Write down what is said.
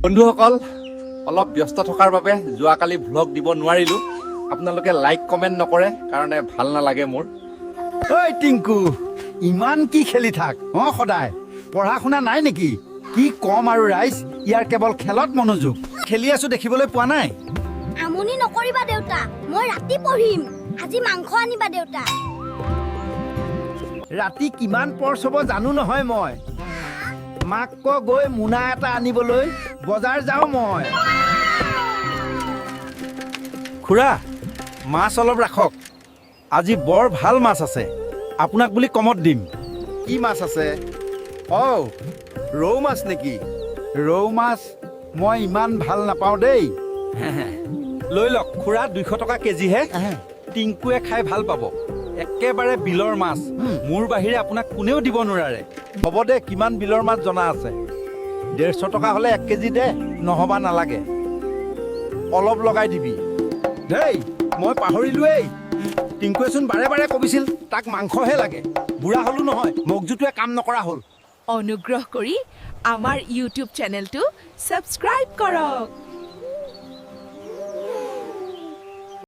বন্ধুসকল, অলপ ব্যস্ত থকাৰ বাবে যোৱাকালি ভ্লগ দিব নোৱাৰিলোঁ। আপোনালোকে লাইক কমেণ্ট নকৰে কাৰণে ভাল নালাগে মোৰ। ঐ টিংকু, ইমান কি খেলি থাক অ সদায়? পঢ়া শুনা নাই নেকি? কি কম আৰু ৰাইজ, ইয়াৰ কেৱল খেলত মনোযোগ। খেলি আছো, দেখিবলৈ পোৱা নাই? আমনি নকৰিবা দেউতা, মই ৰাতি পঢ়িম। আজি মাংস আনিবা দেউতা। ৰাতি কিমান পৰ্চ হ'ব জানো নহয় মই। মাক ক গৈ মোনা এটা আনিবলৈ, বজাৰ যাওঁ মই। খুৰা, মাছ অলপ ৰাখক। আজি বৰ ভাল মাছ আছে, আপোনাক বুলি কমত দিম। কি মাছ আছে? অ' ৰৌ মাছ নেকি? ৰৌ মাছ মই ইমান ভাল নাপাওঁ দেই। লৈ লওক খুৰা, 200 টকা কেজিহে। টিংকুৱে খাই ভাল পাব। একেবাৰে বিলৰ মাছ, মোৰ বাহিৰে আপোনাক কোনেও দিব নোৱাৰে। হ'ব দে, কিমান বিলৰ মাছ জনা আছে। 150 টকা হ'লে 1 কেজি দে, নহ'বা নালাগে। অলপ লগাই দিবি দেই। মই পাহৰিলোৱেই, টিংকুৱেচোন বাৰে বাৰে কবিছিল তাক মাংসহে লাগে। বুঢ়া হ'লো নহয়, মগজুটোৱে কাম নকৰা হ'ল। অনুগ্ৰহ কৰি আমাৰ ইউটিউব চেনেলটো ছাবস্ক্ৰাইব কৰক।